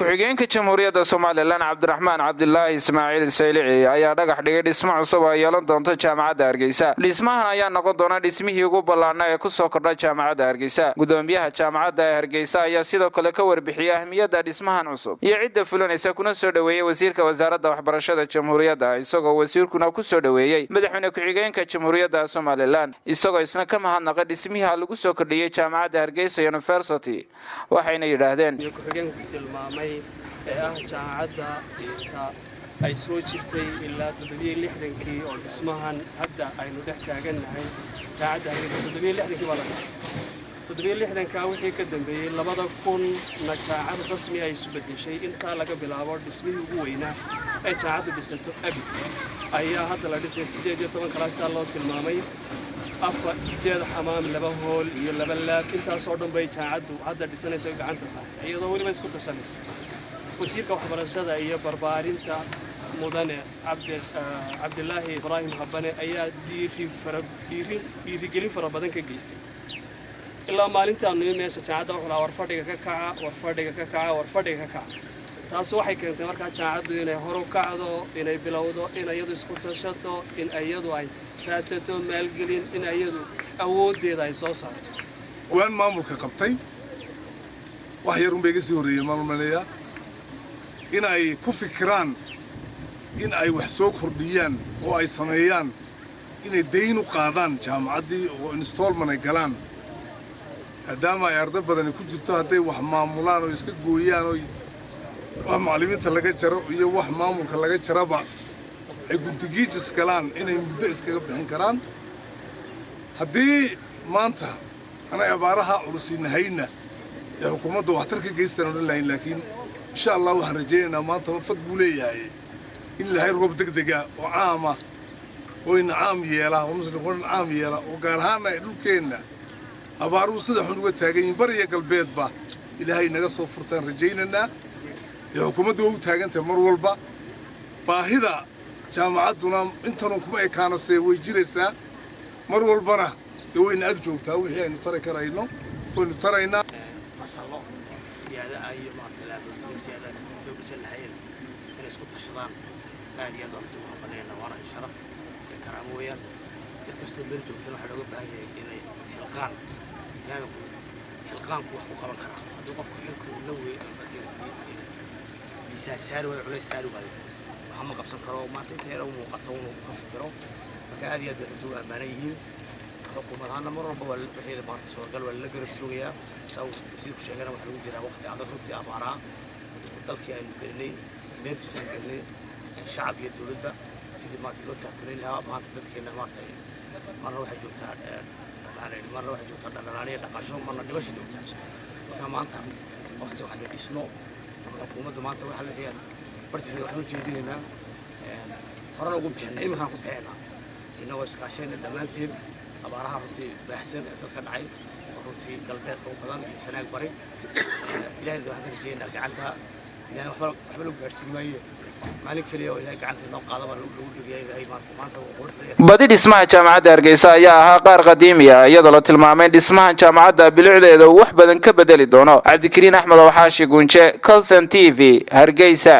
Ku-xigeenka Jamhuuriyadda Somaliland, Cabdiraxmaan Cabdilaahi Ismaaciil Saylici, ayaa dhagax dhigay dhismo cusub oo ay yeelan doonto Jaamacadda Hargeysa. Dhismahan ayaa noqon doona dhismihii ugu ballaarnaa ee kusoo kordha Jaamacadda Hargeysa. Gudoomiyaha Jaamacadda ee Hargeysa ayaa sidoo kale ka warbixiyey ahmiyadda dhismahan cusub iyo cidda fulinaysa, kuna soo dhoweeyey wasiirka Wasaaradda Waxbarashada Jamhuuriyadda, isagoo wasiirkuna ku soo dhoweeyey madaxweyne ku-xigeenka Jamhuuriyadda Somaliland, isagoo isna ka mahadnaqay dhismiha lagu soo kordhiyey Jaamacadda Hargeysa University. Waxayna yidhaahdeen: Ku-xigeenku tilmaamay ee ah jaamacadda inta ay soo jirtay ilaa 67-kii oo dhismahan hadda aynu dhex taagannahay, Jaamacadda Hargeysa 67-kii baa la dhisay. 67-kaa wixii ka dambeeyey, 2000-na jaamacad rasmi ay isu beddeshay. Intaa laga bilaabo, dhismihii ugu weynaa ay jaamacaddu dhisato abid ayaa hadda la dhisay. 18 kalaasaa loo tilmaamay, afar, sideed xamaam, laba hool iyo laba lab. Intaasoo dhan bay jaamacaddu hadda dhisanaysa oo gacanta saartay, iyadoo weliba isku tashanaysa. Wasiirka Waxbarashada iyo Barbaarinta, Mudane Cabdilaahi Ibraahim Habane, ayaa dhiirigelin fara badan ka geystay ilaa maalintaanu meesha jaamacadda. Wuxuu lahaa, "War fadhiga ka kaca, war fadhiga ka kaca, war fadhiga ka kaca." Taas waxay keentay markaa jaamacaddu inay horu kacdo, inay bilowdo, in iyadu isku tashato, in iyadu ay raadsato maalgelin, in iyadu awooddeeda ay soo saarto. Waan maamulka qabtay, wax yarun bay iga sii horreeyey maalmaleeyaa in ay ku fikiraan in ay wax soo kordhiyaan oo ay sameeyaan inay dayn u qaadaan jaamacaddii oo installment ay galaan, maadaama ay arday badani ku jirto. Hadday wax maamulaan oo iska gooyaan oo wax macallimiinta laga jaro iyo wax maamulka laga jaraba ay guntigiijis galaan, inay muddo iskaga bixin karaan. Haddii maanta anay abaaraha culusinahayna ee xukuumadda waxtar ka geystaan odhan lahayn, laakiin insha Allah waxaan rajaynaynaa maantaba fag buu leeyahay in Ilahay roob deg dega oo caama oo ina caam yeela oo muslimka o dhan caam yeela, oo gaar ahaanna ay dhulkeenna abaaruhu sida xun uga taagan yihiin, bariya galbeedba, Ilaahay naga soo furtaan rajaynaynaa. Ee xukuumaddu waa u taagan tahay mar walba. Baahida jaamacadduna intanun kuma ekaanasee, way jiraysaa mar walbana. Dee wayna ag joogtaa, wixii aynu tari karayno waynu taraynaa. Fasallo siyaada ah iyo maaragtay laabooyin siyaadaas soo dhisan lahayeen, inay isku tashadaan, aad iyo aad baan ugu hambalyeynaa, waana sharaf iyo karaamo weeyaan. Cid kastoo meel joogtana waxaa looga baahan yahay inay xilqaan. Biniaadamku xilqaanku wax ku qaban karaa. Haddii qofku xilka uu la wey miisaan saari waayo, culays saari waayo, waxa ma qabsan karo. Maanta inta yar u muuqato inuu ka fikiro. Marka aad iyo aad bay runtii u ammaanan yihiin. Xukuumad ahaana mar walba waa wixii maarata suuragal waa lala garab joogayaa. Saa uu wasiirku sheegana, waxaa lagu jiraa waqti adag runtii, abaaraa dalkii aynu gelinay, meertiis aynu gelinay, shacab iyo dowladba, sidii maarata loo taakulayn lahaa. Maanta dadkeena maarata marna waxay joogtaa, maxaa la yidhi, marna waxay joogtaa dhaldhalaaliya dhaqasho, marna dhimasho joogtaa. Marka maanta waqti wax la dhisno ama xukuumadda maanta waxa la wixii barjirka waxaan u jeedinaynaa, horena ugu bixinay, iminkaan ku bixinaynaa, innagoo iskaashayna dhammaanteen abaaraha runtii baahsan ee dalka dhacay, oo runtii galbeedka u badan iyo Sanaag bari. Ilahayna waxaan ka rajeynaa gacanta Ilahay waxba lagu gaadhsiin maaye, maalin keliya oo Ilahay gacanta inoo qaada baa lagu dhigaya. Ilahay maanta wuu qurux badan. Badi dhismaha Jaamacadda Hargeysa ayaa ahaa qaar qadiimi ah, iyadoo la tilmaamay in dhismahan jaamacadda bilicdeeda uu wax badan ka bedeli doono. Cabdikariin Axmed Owxaashi Gunje, Colson TV, Hargeysa.